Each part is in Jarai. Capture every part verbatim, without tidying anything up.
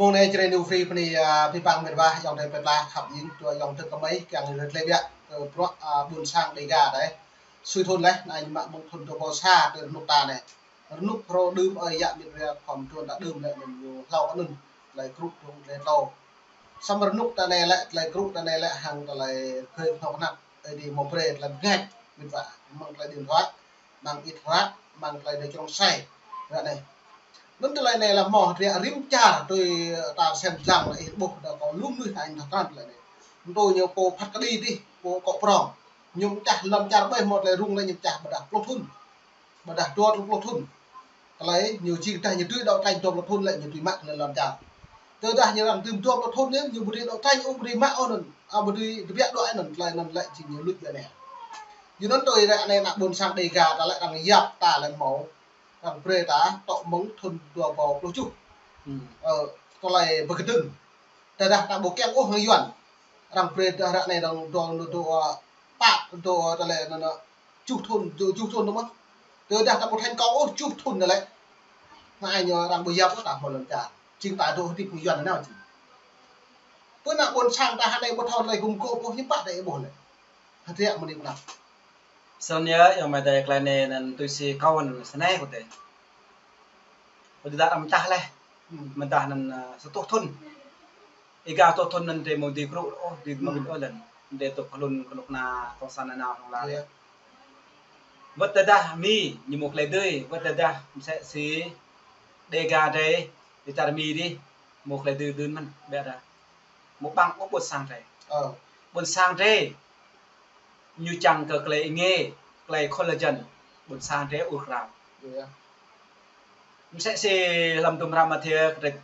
Mông anai Jrai New Free bơni, a, abih bang met wa, ayŏng adơi plơi pla khăp hing, dua ayŏng adơi kơmơi, kiăng rơt lĕ biă, kơ bruă, a, ƀôn sang Đêga adih. Sui thun laih, anai ñu mă mơ̆ng thun dua rơbâo sa, tơ rơnŭk ta anai. Rơnŭk hrô đưm ơi yă met wa khŏm trun ta đưm lĕ anŭn ñu hlâo anŭn, tơlơi krŭ trun tơlơi tlâo. Samơ̆ rơnŭk ta anai lĕ, tơlơi krŭ ta anai lĕ hăng tơlơi gơi kơnuk kơna, ơi adih hmâo brơi tơlơi bơngač, met wa, mơ̆ng tơlơi điện thoại, mơ̆ng internet, mơ̆ng tơlơi dêh čơrông sai. Ră anai. Anŭn tơlơi anai lĕ hmâo hơdră rĭm čar tui ta sem lăng lĕ ih ƀuh đa kâo lŏm mơnuih ta ih dah krăn tơlơi anai. Mơ̆ng tui ñu pô phat kơđi dih, pô akŏ prŏng. Ñu pơčah lŏn čar ƀơi hmâo tơlơi rŭng lĕ ñu pơčah ƀôdah pluh thun. Ƀôdah dua pluh thun. Tơlơi ñu jing tơdah ñu dưi đŏk tơlơi dua pluh thun lĕ ñu dưi mă tơlơi lŏn čar. Tơdah ñu arăng dưi dua pluh thun anai, ñu ƀu dưi đŏk tơlơi ôh, ƀu dưi mă ôh anŭn. A, ƀu dưi tơbiă đuaĭ anŭn, tơlơi anŭn lĕ jing ñu luč biă anai. Yua anŭn tui ră anai ană ƀôn sang Đêga ta lĕ arăng yap ta lĕ hmâo. Arăng brơi ta tŏ mơ̆ng thun dua rơbâo pluh tơjuh. Hmm. Ơ, tơlơi pơkơdơ̆ng. Tơdah ta ƀu kiăng ôh hăng Yuan. Arăng brơi ta ră anai dong dong dong, ơ, pă dong tơlơi anŭn, anŭn, tơjuh thun, tơjuh, tơjuh thun dong mơ̆n. Tơdah ta ƀu thành công ôh tơjuh thun anŭn lĕ. Anai ñu arăng ƀu yap ôh ta hmâo lŏn čar. Jing ta dŏ hơdip hăng Yuan anŭn jing. Pơ ană ƀôn sang ta hơnai ƀu thâo tơlơi gum gôp ôh hiư̆m pă ta ih ƀuh lĕ. Hơdră mơ̆ng anai pơ anăp. Snăn yơh, ayŏng amai adơi tơlơi anai anŭn tui si kâo anŭn snei kâo tê. Kâo tơdah arăng mơčah laih. Hmm. Mơdah anŭn, ơ, sa rơtuh thun. Ih gah sa rơtuh thun anŭn drei mơ̆ dưi krŭ ôh, dưi mơ̆ Hmm. ôh lĕ. Drei tŭk hlŭn kơnuk kơna kông sản anŭn nao hlŏng lar. Yơh. Wơ̆t tơdah Mi ñu mơ̆ tơlơi dưi, wơ̆t tơdah msĕ si Đêga drei, dêh čar Mi dih, mơ̆ tơlơi dưi dưn mơ̆n, ƀiă dah. Mơ̆ ƀăng ôh ƀôn sang drei. Ơ. Ƀôn sang drei, ñu čang kơ tơlơi êngiê, tơlơi collagen, ƀôn sang drei ur krao. Yơh. Msĕ si hlăm tum hră Mathiơ kơdrêč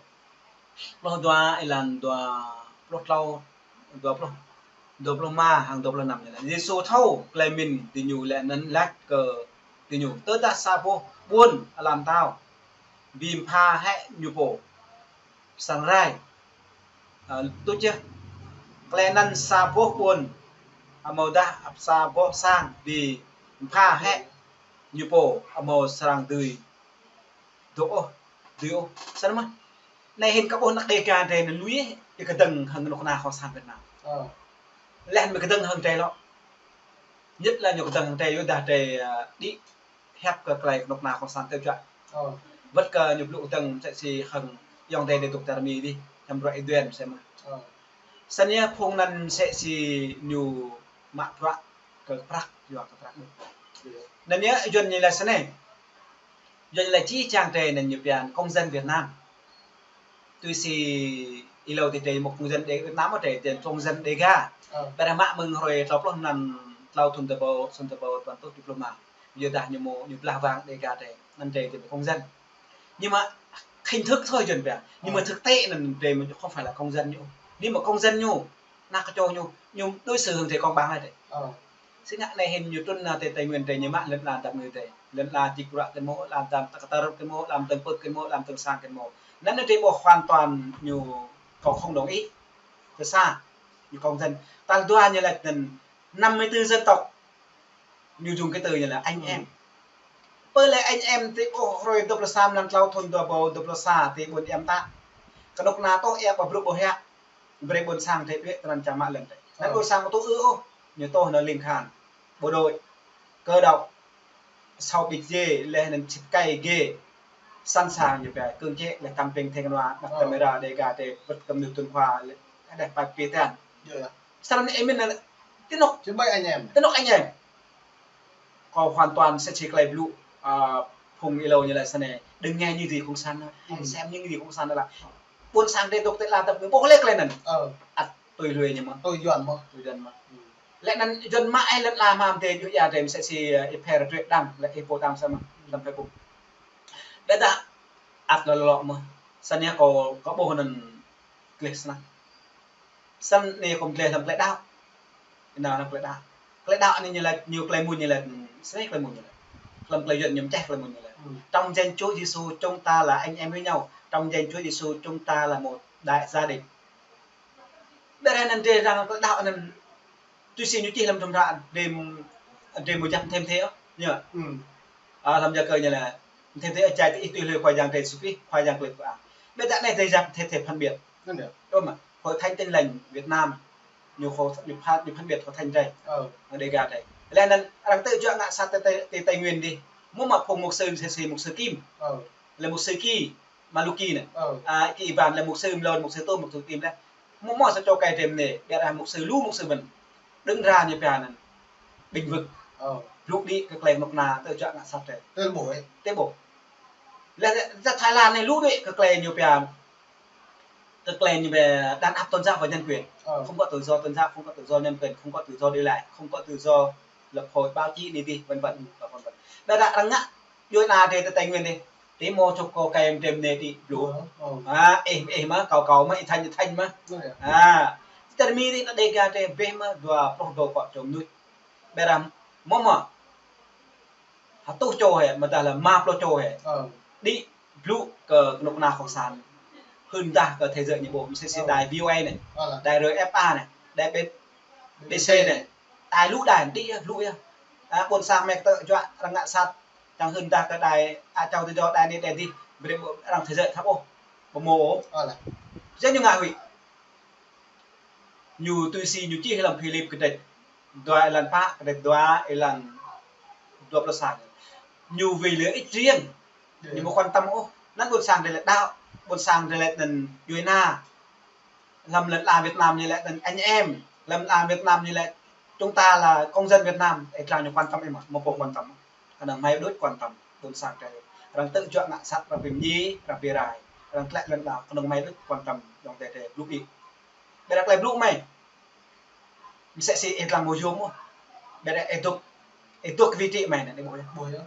pluh dua, êlan dua pluh tlâo, dua pluh, dua pluh rơma hăng dua pluh năm anai lĕ. Yêsu thâo tơlơi mĭn diñu lĕ anŭn laĭ kơ diñu: Tơdah sa boh ƀuôn ala mtao bi pha hĕ ñu pô, srăng rai. Ơ, tuč yơh. Tơlơi anŭn sa boh ƀuôn, amâodah sa boh sang bi pha hĕ ñu pô, amâo srăng dưi dŏ ôh, dưi ôh. Snăn mơh. Anai hĭn kâo ƀuh ană Đêga drei anŭn lui, ih kơdơ̆ng hăng kơnuk kơna kông sản Việt Nam. Ơ. Leh anŭn mơ̆ kơdơ̆ng hăng drei lŏ. Nhất là ñu kơdơ̆ng hăng drei, yua dah drei, ơ, đĭ hiăp kơ tơlơi kơnuk kơna kông sản tơjuă. Ơ. Wơ̆t kơ ñu blŭ kơdơ̆ng msĕ si hăng ayŏng adơi dêh tŭk čar Mi dih, hlăm bruă Êđen msĕ mơh. Ơ. Snăn yơh phung anŭn msĕ si ñu mă bruă kơ prăk, yua kơ prăk đôč. Yơh. Anŭn yơh Yuan ñu laĭ snei. Yuan ñu laĭ jih jang drei anŭn ñu pia công dân Việt Nam. Tui si ih lŏ tơdah drei mơ̆ công dân Đê-, Việt Nam mơ̆ drei, drei công dân Đêga. Ơ. Ƀiădah mă mơ̆ng hrơi tlâo pluh anăn, tlâo thun dua rơbâo, thun dua rơbâo dua rơtuh tlâo pluh rơma. Yua dah ñu mơ̆, ñu blah wang Đêga drei, anăn drei, drei mơ̆ công dân. Nhưng mà hình thức thôi Yuan pia. Nhưng mà Ơ. thực tế anăn drei mơ̆ không phải là công dân ñu. Nhưng mà công dân ñu, ană kơčô ñu, ñu đối xử hăng drei công bằng leh drei. Ơ. Snăn anai hĭn ñu trŭn nao tơ Tây Nguyên drei ñu mă lŏn ala dap kơngư drei. Lŏn ala čĭk bruă kơ mơ̆, ala dap tơkơtơr kơ mơ̆, ala tơ̆ng pưk kơ mơ̆, ala tơ̆ng sang kơ mơ̆. Anăn drei ƀuh hoàn toàn ñu kâo không đồng ý. Tơ sa, ñu công dân. Tal dua ñu laĭ anăn năm mươi tư dân tộc. Ñu dùng cái từ ñu laĭ anh em. Pơ lĕ anh em tơ ƀuh hrơi dua pluh sa mlan tlâo thun dua rơbâo dua pluh sa tơ ƀuôn Êa Mtă. Kơnuk kơna tŏ êa ƀă brŭ ƀuh hĕ. Brei ƀôn sang drei đuaĭ tơnăn čang mă lŏn drei. Anăn ƀôn sang tŏ ư ôh, ñu tŏ nao ling khan. Bộ đội, cơ động, sáu bịch dê, leh anăn čĭp kai gê. Sẵn sàng ñu pia, kơ̆ng čĕ, leh tăm ping theng nua, năk camera Đêga drei, wơ̆t kơ mơnuih tŭn khua, leh, đeh pai pia tian. Yơh. Srăng ih mĭn anăn, ti anôk. Ti ƀai anh em. Ti anôk anh em. Kâo hoàn toàn msĕ si tơlơi blŭ, a, phung ih lŏ ñu laĭ snei, đừng nghe những gì cộng sản nói, hãy xem những gì cộng sản nói là. Ƀôn sang drei dŏ tơ ala dap kơngư ƀuh leh tơlơi anăn. Ơ. Ăt tui lui ñu mơ̆. Tui Yuan mơ̆. Tui Yuan mơ̆. Leh anăn Yuan mă ih lŏn ala mơ̆ drei djuai êa drei msĕ si, ơ, ih phe rơtuĕ đăng, leh ih pô đăng sa mơ̆, hlăm Facebook. Ƀiădah ăt lŏ lŏ mơ̆. Snăn yơh kâo, kâo ƀuh anăn gleh snăk. Snăn anei kâo gleh hlăm tơlơi đăo. Anăn hlăm tơlơi đăo. Tơlơi đăo anei ñu laĭ, ñu tơlơi mmuñ ñu laĭ, snei tơlơi mmuñ ñu laĭ. Hlăm tơlơi Yuan ñu mčeh tơlơi mmuñ ñu laĭ. Trong danh Chúa Giêsu chúng ta là anh em với nhau. Trong danh Chúa Giêsu chúng ta là một đại gia đình. Ƀiădah anăn drei arăng tơlơi đăo anăn tui si ñu čih hlăm tum hră, drei, drei mơ̆ jăk mthê mthê ôh, ñu. Ơ, hlăm Yakơ ñu laĭ, mthê mthê ôh, jai tơ ih tui hlue Khua Yang drei Yêsu Krist, Khua Yang klei kơ ang. Ƀiădah anai drei djăp thâo, thâo phân biệt. Anŭn yơh. Ơ mơ̆, Hội Thánh Tin Lành Việt Nam, ñu khô, ñu pha-, ñu phân biệt Hội Thánh drei. Ơ. Đêga drei. Leh anŭn arăng tơjuă ngă sat ti, ti, ti Tây Nguyên dih. Mơ̆ mă phung mục sư, mục sư, mục sư Kim. Ơ. Lĕ mục sư Ki, Maluki anai. Ơ. A, Ki Iban lĕ mục sư Mlon, mục sư Tôm, mục sư Kim lĕ. Mơ̆ mă sa čô kơ drei anai, ƀiădah mục sư lu, mục sư mơ̆n. Đơ̆ng ra ñu pia anŭn. Bênh vực. Ơ. Lu đĭ kơ klei kơnuk kơna tơjuă ngă sat drei. Tơl ƀuh, ơ. Tơl ƀuh. Lĕ, lĕ Thái Lan anai lu đĭ kơ klei ñu pia, kơ klei ñu pia đàn áp tôn giáo và nhân quyền. Ờ. Không có tự do tôn giáo, không có tự do nhân quyền, không có tự do đi lại, không có tự do lập hội, báo chí, anai dih, vân vân, và vân vân. Ƀiădah arăng ngă, djuai ana drei ti Tây Nguyên dih, ti mơ̆ čŏk kơ kơ em drei anai dih, blŭ. Ờ, ờ. A, ih, ih mơ̆, kâo, kâo mơ̆, ih Thanh, ih Thanh mơ̆. Ơ yơh. A, ti tơrmi dih, ană Đêga drei ƀĕ mơ̆, dua pluh dua kŏ čô mơnuih. Ƀiădah, mơ̆ mă. Hơtuh čô hĕ, mơ̆ dah lĕ rơma pluh čô hĕ. Ờ. Đĭ blŭ kơ kơnuk kơna cộng sản. Hưn dah kơ thế giới ñu ƀuh, msĕ si đài V O A anai, đài R F A anai, đài B-, B B C anai. Đài lu đài, đĭ yơh, blŭ yơh. A, ƀôn sang mơ̆ tơjuă arăng ngă sat, čang hưn dah kơ đài, a, čang tơjuă đài anai đài dih, brơi arăng thế giới thâo ôh. Ƀu mơ̆ ôh. Yua ñu ngă huĭ. Ñu tui si ñu čih lăm Philip kơdrêč dua êlan pă, kơdrêč dua êlan dua pluh sa. Ñu vì lợi ích riêng. Ñu ƀu quan tâm ôh. Anŭn ƀôn sang drei lĕ đaŏ, ƀôn sang drei lĕ anŭn djuai ana. Lăm lăn ala Việt Nam ñu lĕ anŭn anh em. Lăm lăn ala Việt Nam ñu lĕ chúng ta là công dân Việt Nam. Ih tlang ñu quan tâm ih mơ̆, mơ̆ pô quan tâm. Kơnơ̆ng mơ̆ đôč quan tâm, ƀôn sang drei. Arăng tơjuă ngă sat, arăng bi mdjiê, arăng bi rai. Arăng tlĕ lăn ala, kơnơ̆ng mơ̆ đôč quan tâm, dŏng drei drei, blŭ đĭ. Ƀiădah klei blŭ mơ̆. Msĕ si ih tlang mơ̆ yôm ôh. Ƀiădah ih dŏ, ih dŏ kơ wĭ trĭ mơ̆ anai, ih ƀuh yơh. Ƀuh yơh.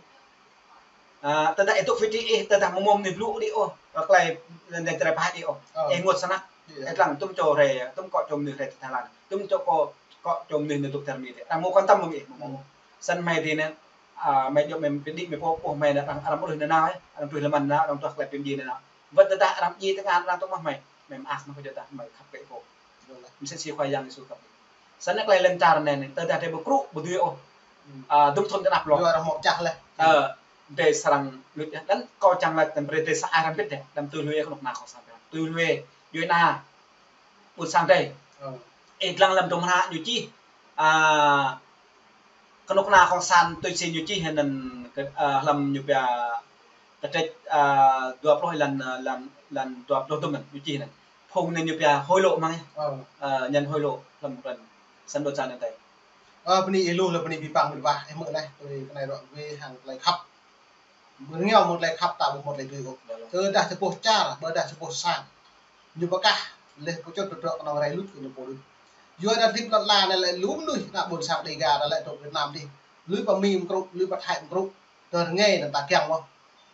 A, tơdah ih dŏ kơ wĭ trĭ ih, tơdah mơ̆ mơ̆ anai blŭ đĭ ôh. Kơ klei lĕ drei pơhaih đĭ ôh. Ơ. Ih ngŏt snăk. Ih tlang tŭm čô rai, tŭm kŏ čô mơnuih rai ti Thái Lan. Tŭm čô kŏ, kŏ čô mơnuih anai dŏ ti tơrmi dih. Arăng mơ̆ quan tâm mơ̆ ih, mơ̆ mơ̆. Snăn mơ̆ dih anai, a, mơ̆ djŏ mơ̆ pơđĭ mơ̆ pô, ôh mơ̆ anai arăng, arăng ƀu ruih nanao, arăng ruih lơmăn nanao, arăng tuah klei bi mdjiê nanao. Wơ̆t tơdah arăng mdjiê tơngan arăng tŭ mă mơ̆, mơ̆ mơak mơ̆ kơ tơdah mơ̆ khăp kơ pô. Msĕ si Khua Yang Yêsu khăp. Snăn klei lŏn čar anai, tơdah drei ƀu krŭ, ƀu dưi ôh. A, dŭm thŭn tơnap lŏ. Yua arăng mơ̆ pơčah leh. Ơ, drei srăng luč yơh. Anŭn kâo čang laĭ tơm brơi drei sa ai arăng pĭt yơh. Đăm tui lui kơnuk kơna cộng sản. Tui lui djuai ana ƀôn sang drei. Ơ. Ih tlang lăm dŏ mơ̆ ñu čih. A, kơnuk kơna cộng sản tui si ñu čih anŭn kơ, a, lăm ñu pia kơdrêč, a, dua pluh êlan, êlan, êlan dua pluh dŭm anŭn ñu čih anŭn. Phung anai ñu pia hối lộ mơ̆ng ih. Ơ. A, nhận hối lộ lăm kơnuk kơna cộng sản anŭn tơi. Ơ, bơni ih lu lĕ bơni bi păng mĭt wa, ih mơ̆ anai, tui kơ anai rŏ wê hăng klei khăp. Rơngiao mơ̆ klei khăp ta ƀu mơ̆ klei tui ôh. Tơdah sa boh čar, ƀôdah sa boh sang. Ñu pơkah, leh pơčut tơdrŏ kơnơ̆ng rai luč kơ ñu pô đôč. Yua dah hơdip lŏn ala anai lĕ lu mơnuih ană ƀôn sang Đêga anai lĕ dŏ Việt Nam dih. Lui pơ Mi mơ̆ krŭ, lui pơ Thái mơ̆ krŭ. Tơdah rơngai anŭn ta kiăng mơ̆.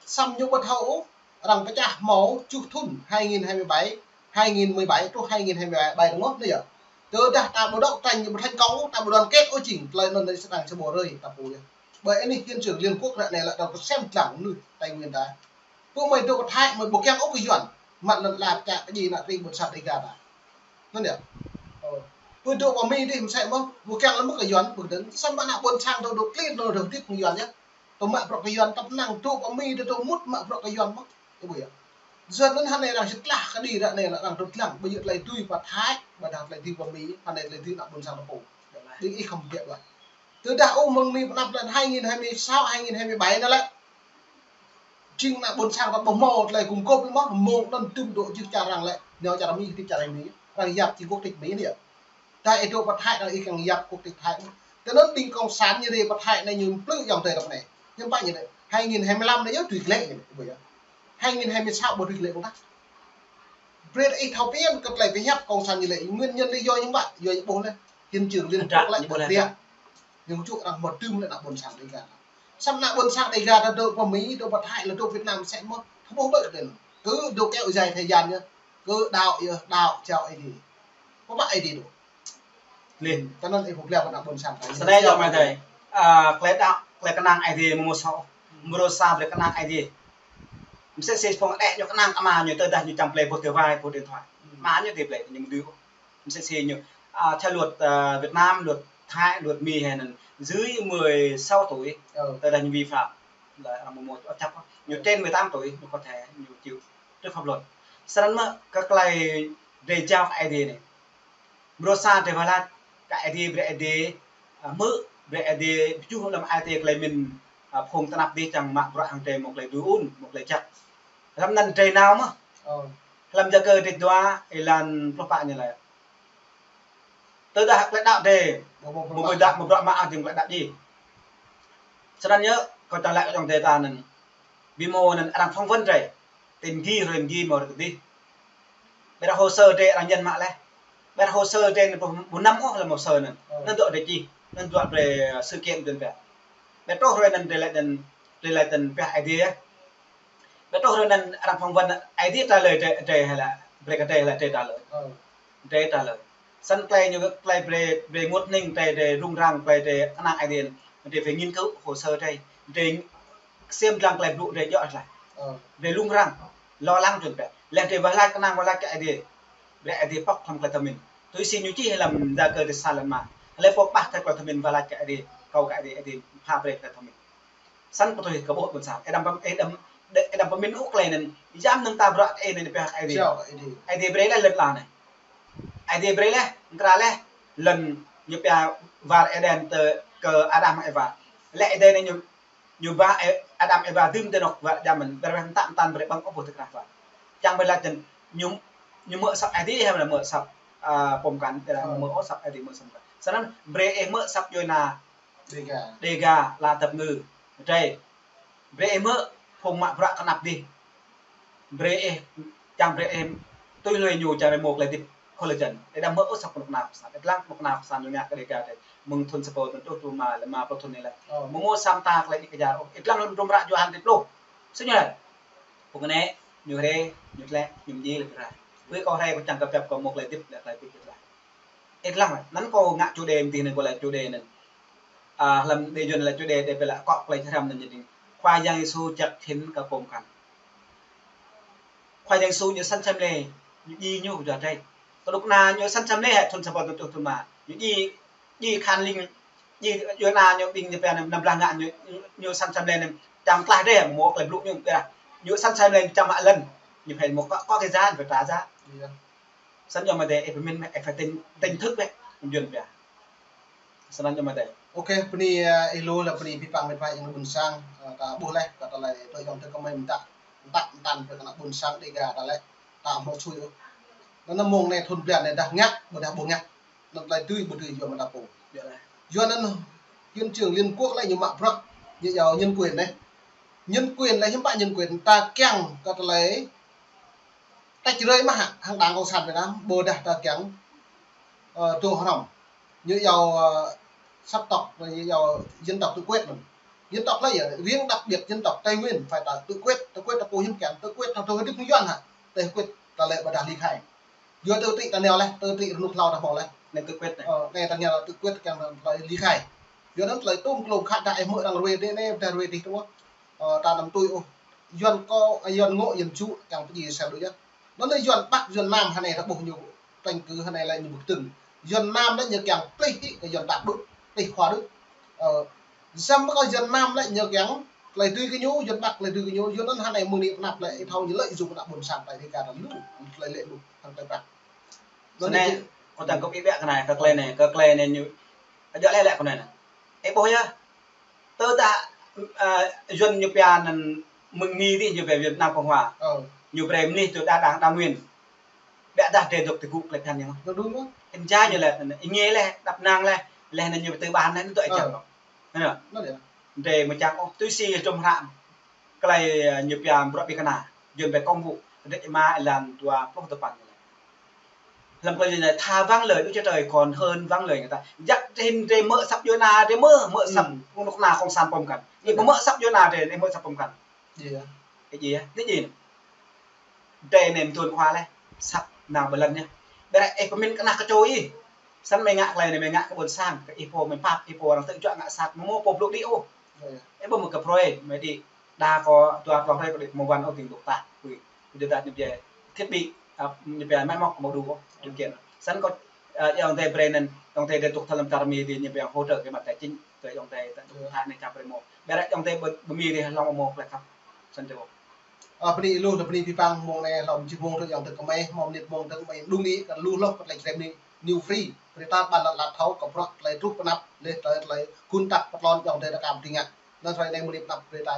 Samơ̆ ñu ƀu thâo ôh, arăng pơčah hmâo tơjuh thŭn, hai nghìn hai mươi bảy, hai nghìn mười bảy truh hai nghìn hai mươi bảy rơngot anai yơh. Tơdah ta ƀu đấu tranh, ƀu thành công ôh, ta ƀu đoàn kết ôh jing, tơlơi anŭn anai sơdang sa ƀô̆ rơi, ta pô yơh. Ƀơi anih Hiến chương Liên Hợp Quốc ră anai lĕ arăng pơsem tlang mơnuih Tây Nguyên ta. Pô mơi dŏ kơ Thái mơi ƀu kiăng ôh kơ Yuan. Mă lŏn ala pơčah kơ djai ană tring ƀôn sang Đêga ta. Anŭn yơh. Ơ. Pô dŏ pơ Mi dih mơsĕ mơ̆, ƀu kiăng lăm mơ̆ kơ Yuan, ƀu dơ̆ng. Samơ̆ ană ƀôn sang dŏ dŏ klin dŏ dŏ hơdip kơ Yuan yơh. Dŏ mă bruă kơ Yuan tăp năng dŏ pơ Mi dŏ dŏ mŭt mă bruă kơ Yuan mơ̆. Ih ƀuh yơh. Yua anŭn hơnai arăng sĭt lah kơ đĭ ră anai arăng dŏ lăng. Ƀu djơ̆ tơlơi tui pơ Thái, ƀôdah tơlơi tui pơ Mi, hơnai tơlơi tui ană ƀôn sang ta pô. Đĭ ih khŏm biă ƀuh. Tơdah ôh mơ̆ng anai pơ anăp lĕ hai nghìn hai mươi sáu, hai nghìn hai mươi bảy anai lĕ. Jing ană ƀôn sang ta ƀu hmâo tơlơi gum gôp mơ̆, mơ̆ng anŭn tŭm dŏ jih čar arăng lĕ, nao čar Mi, hơdip čar Mi, arăng yap jing quốc tịch Mi anai yơh. Tơdah ih dŏ pơ Thái, arăng ih kiăng yap quốc tịch Thái. Tơdah anŭn ƀing cộng sản ñu rai pơ Thái anai ñu plư ayŏng adơi arăng anai. Ñu pă ñu anai, hai nghìn hai mươi lăm anai yơh tui glaĭ ñu anai, ƀuh yơh. Hai nghìn hai mươi sáu ƀu tui glaĭ ƀu tah. Brơi ih thâo phiăn kơ tơlơi pơhiăp cộng sản ñu lĕ, nguyên nhân lý do ñu pă, yua ñu ƀuh anai, Hiến chương Liên Hợp Quốc lĕ, ñu ƀuh anai. Ñu čuh arăng mơ̆ tŭm lĕ ană ƀôn sang Đêga. Samơ̆ ană ƀôn sang Đêga ta dŏ pơ Mi, dŏ pơ Thái, lĕ dŏ Việt Nam mơsĕ mơ̆, thâo ƀuh ƀơi kơ đen. Kơ dŏ kéo dài thời gian yơh. Kơ đaŏ yơh, đaŏ, jao Ơi Adai. Pơpă Ơi Adai dŏ. Leh. Tơnăn ih pơblang kơ ană ƀôn sang ta. Sơdai yơh mơi tơi. A, klei đaŏ, klei kơnang Ơi Adai mơ̆ mơ̆ sŏ. Mrô sa brơi kơnang Ơi Adai. Mơsĕ si phung đeh ñu kơnang ama ñu tơdah ñu čang plei boh tơwai, boh điện thoại. Ama ñu tơplei ñu mơ̆ dưi. Mơsĕ si ñu, a, theo luật, a, Việt Nam, luật Thái, luật Mi hĕ anŭn dưới mười sáu tuổi, tơdah ñu vi phạm, lĕ arăng mơ̆ mơ̆ ăt čăp, ñu trên mười tám tuổi, ñu có thể ñu chịu trước pháp luật. Snăn mơ̆ kơ tơlơi drei jao kơ Aê Diê anei. Mrô sa drei wah lač kơ Aê Diê, brei Aê Diê, a, hmư̆, brei Aê Diê pơčuh lăm ai tiê tơlơi mĭn, a, phung tơnap dih čiăng mă bruă hăng drei mâo tơlơi dưi ŭn, mâo tơlơi jăk. Hlăm anăn drei nao mơh. Ơ. Hlăm Yakơ dua, êlan pluh pă ñu laĭ: Tơdah tơlơi đaŏ drei mâo, mâo, mâo bruă mă, mâo bruă mă, a, jing tơlơi đaŏ dih. Snăn yơh, kâo čiăng laĭ kơ ayŏng adei ta anăn. Bi mâo anăn arăng phỏng vấn drei. Tin gih, hrơi gih mâo rơkơdih. Ƀiădah hồ sơ drei arăng ñen mă leh. Ƀiădah hồ sơ drei anăn ƀu, ƀu năm ôh hlăm hồ sơ anăn. Ơ. Anăn dŏ drei čih, anăn dŏ drei, ơ, sự kiện dơ̆n ƀiă. Ƀiădah truh hrơi anăn drei laĭ anăn, drei laĭ anăn pioh Aê Diê. Ƀiădah truh hrơi anăn arăng phỏng vấn, Aê Diê trả lời drei, drei hă lĕ, brei kơ drei hă lĕ, drei trả lời. Ơ. Drei trả lời. Snăn tơlơi ñu, tơlơi brei, brei ênguôt hnĭng drei, drei rŭng răng, tơlơi drei kơnang Aê Diê, drei phải nghiên cứu hồ sơ drei, drei ksiêm dlăng tơlơi blŭ drei djŏ tlaih. Ơ. Drei rŭng răng, lo lắng dơ̆n ƀiă. Leh drei wah lač kơnang wah lač kơ Aê Diê. Brei Aê Diê pŏk hlăm tơlơi thâo mĭn. Tui si ñu čih hlăm Yakơ dua sa êlan mă. Hlei pô kơƀah tơlơi thâo mĭn wah lač kơ Aê Diê, kâo kơ Aê Diê, Aê Diê pha brei tơlơi thâo mĭn. Snăn pơtui kơ ƀuh ƀuôn sang. Ih đăm pơm-, ih đăm, ih đăm pơmĭn ôh tơlơi anăn. Yam mơ̆ng ta bruă kơ ih anăn pioh kơ Aê Diê. Siao kơ Aê Diê. Aê Diê brei leh lŏn ala anei. Aê Diê brei leh, mkra leh, lŏn ñu pia war Êđen tơ kơ Ađam Êwa. Leh Êđen anei ñu, ñu ba Ê-, Ađam Êwa dưm tơ anôk war Êđen mơ̆n, brei mơ̆n mtă mtăn brei ƀơ̆ng ôh boh tơkrah war. Čiăng brei lač anăn ñu, ñu hmư̆ asăp Aê Diê hă lĕ hmư̆ asăp, a, pô mkăn, ƀiădah ƀu hmư̆ ôh asăp Aê Diê, hmư̆ asăp mkăn. Snăn brei ih hmư̆ asăp Yôna. Dega. Dega, ala tăp ngư. Drei. Brei ih hmư̆ phung mă bruă tơnap dih. Brei ih, čiăng brei ih tui hluê ñu čiăng brei mâo tơlơi hơdip khŏl jăn. Ih đăm hmư̆ ôh asăp kơnuk kơna pơsan. Ih dlăng kơnuk kơna pơsan ñu ngă kơ Dega drei. Mơ̆ng thŭn sa rơbâo tơjuh pluh rơma, leh mă pluh thŭn anei leh. Ơ. Mơ̆ mâo sa mta tơlơi djik djak ôh. Ih dlăng hlăm hdruôm hră Yôhan dua pluh. Snăn ñu laĭ. Phung anei, ñu hriê, ñu tlĕ, ñu mdjiê leh bi rai. Ƀơi kâo hriê kâo čiăng kơ pioh kâo mâo tơlơi hơdip leh tơlơi hơdip leh. Ih dlăng, anăn kâo ngă chủ đề mơ̆ng dih anăn kâo laĭ chủ đề anăn. A, hlăm đe Yuăn laĭ chủ đề, đe pia laĭ akŏ tơlơi čơhrăm anăn jing. Khua Yang Yêsu jak hĭn kơ pô mkăn. Khua Yang Yêsu ñu săn asei mlei, ñu djai ñu kơ drei. Kơnuk kơna ñu săn asei mlei hĕ thŭn sa rơbâo tơjuh pluh rơma. Ñu djai, djai khan ling, djai Yôna ñu ƀing ñu pia anăn năm blah ngă ñu, ñu, ñu săn asei mlei anăn čăm tlaih drei mâo tơlơi blŭ ñu pia. Ñu săn asei mlei čăm mă lăn. Ñu phải mâo akŏ, akŏ kơ ya, ñu phải trả giá. Ơ. Snăn yơh mơ̆ drei, ih pơmĭn mơ̆, ih phải tỉnh, tỉnh thức mơ̆, mơ̆ng Yuăn pia. Snăn yơh mơ̆ drei. Ôkê, bơni, ơ, ih lu leh bơni abih bang met wa ayŏng adei ƀuôn sang, ơ, ta ƀuh leh, kơ tơlơi tui ayŏng adei kơmơi mtă, mtă mtăn brei kơ ană ƀuôn sang Dega ta leh, ta hmâo sui ôh. Anăn mơ̆ng anei thŭn blan anei dah ngă, ƀôdah ƀu ngă. Anăn tơlơi dưi ƀu dưi yua mơ̆ng ta pô. Yua anăn, Hiến chương Liên Quốc leh ñu mă bruă, ñu iâu nhân quyền anei. Nhân quyền leh hiư̆m pă nhân quyền, ta kiăng kơ tơlơi tách rời mơ̆ hă, hăng Đảng Cộng sản Việt Nam, ƀôdah ta kiăng, ơ, dŏ hrŏm. Ñu iâu, ơ, sắc tộc, ñu iâu dân tộc tự quyết anăn. Dân tộc leh yơh, riêng đặc biệt dân tộc Tây Nguyên phải ta tự quyết, tự quyết ta pô hiư̆m kiăng, tự quyết ta dŏ hơdip hăng Yuăn hă, tự quyết ta lĕ ƀôdah ly khai. Yua tự trị ta nao leh, tự trị rơnŭk hlâo ta mâo leh. Anei tự quyết anei. Ơ, anei ta nao tự quyết kiăng ta ly khai. Yua anăn tơlơi tŭm klŭm khă dah ih hmư̆ arăng ruê dih anei, dah ruê dih tơ̆ng ôh. Ơ, ta đăm tui ôh. Yuăn kơ, Yuăn ngŏ, Yuăn čŭ, kiăng pơdjai asei đôč yơh. Anăn lĕ Yuăn Bắc, Yuăn Nam hơnai ta ƀuh ñu tranh cử hơnai lĕ ñu ƀu kơtưn. Yuăn Nam lĕ ñu kiăng plih hĭ kơ Yuăn Đăp đôč, plih khua đôč. Ơ, dăm kơ Yuăn Nam lĕ ñu kiăng tơlơi dưi kơ ñu, Yuăn Bắc tơlơi dưi kơ ñu, Yuăn anăn hơnai mơ̆ng anei pơ anăp lĕ ih thâo ñu lợi dụng ană ƀuôn sang ta Dega ta lu, tơlơi lĕ lu, hăng tơlơi prăk. Snăn anei, kâo čiăng kơ ih ƀiă kơ anai, kơ tơlơi anei, kơ tơlơi anei ñu, djŏ leh lĕ kơ anei anăn. Ih ƀuh yơh, tơdah, ơ, Yuăn ñu pia anăn mơ̆ng Mi dih ñu pia Việt Nam Cộng Hòa. Ơ. Ñu brei mơnuih tui đa đảng, đa nguyên. Ƀiădah drei dŏ tơgŭ tơlơi phiăn ñu. Dŏ dŭm. Ih jai ñu leh, ih ngă leh, đăp năng leh, leh anăn ñu tơƀah leh, anăn dŏ ih čiăng. Ơ. Anăn yơh. Anăn yơh. Drei mơ̆ čiăng ôh, tui si hdruôm hră. Tơlơi, ơ, ñu pia bruă ƀing kơna, Yuăn pia công vụ, kdrêč rơma êlan dua pluh dua păn. Hlăm tơlơi Yuăn laĭ tha vắng lời Đức Chúa Trời còn hơn vắng lời người ta. Jăk hĭn drei hmư̆ asăp Yôna, drei hmư̆, hmư̆ asăp kơnuk kơna cộng sản pô mkăn. Ih ƀu hmư̆ asăp Yôna drei, ih hmư̆ asăp pô mkăn. Ih djai, ih djai. Drei anei mơtuôn khua leh, asăp nao ƀơi lŏn anei. Ƀiădah ih pơmĭn kơ ană kơčô ih. Snăn mơi ngă tơlơi anei, mơi ngă kơ ƀuôn sang, kơ ih pô mơi pap, ih pô arăng tơčuă ngă sat, mơ̆ mâo pô blŭ đĭ ôh. Ih ƀu hmư̆ kơ phrâo, mơi đĭ. Đa kơ dua klâo hrơi kơ đĭ mơ̆ wăn ôh dĭng dôk tah. Ui, ƀiădah ñu pia thiết bị, a, ñu pia máy móc mâo đủ ôh, điều kiện. Snăn kơ, a, ayŏng adei brei anăn, ayŏng adei dŏ hlăm čar Mi dih ñu pia hỗ trợ về mặt tài chính, kơ ayŏng adei ta dŏ tha anei čar brei mâo. Ƀiădah ayŏng adei ƀơ, ƀơ Mi dih hlŏng mâo tơlơi khăp. Snăn yơh. Ơ, bơni lu, bơni pơpă mông anai, hlâo mơ̆ng jih mông tơ ayŏng adơi gơmơi, mơ̆ng mơnit mông tơ gơmơi đung ni, kơ lu hloh kơ tơlơi čem ni, New Free. Brơi ta ƀan lăt lăt thâo, kơ bruă tơlơi truh pơnăp, lĕ tơlơi, tơlơi gun tăk pơtlon ayŏng adơi ta kam tơngan. Anŭn hrơi anai mơ̆ng mơnit pơnăp brơi ta.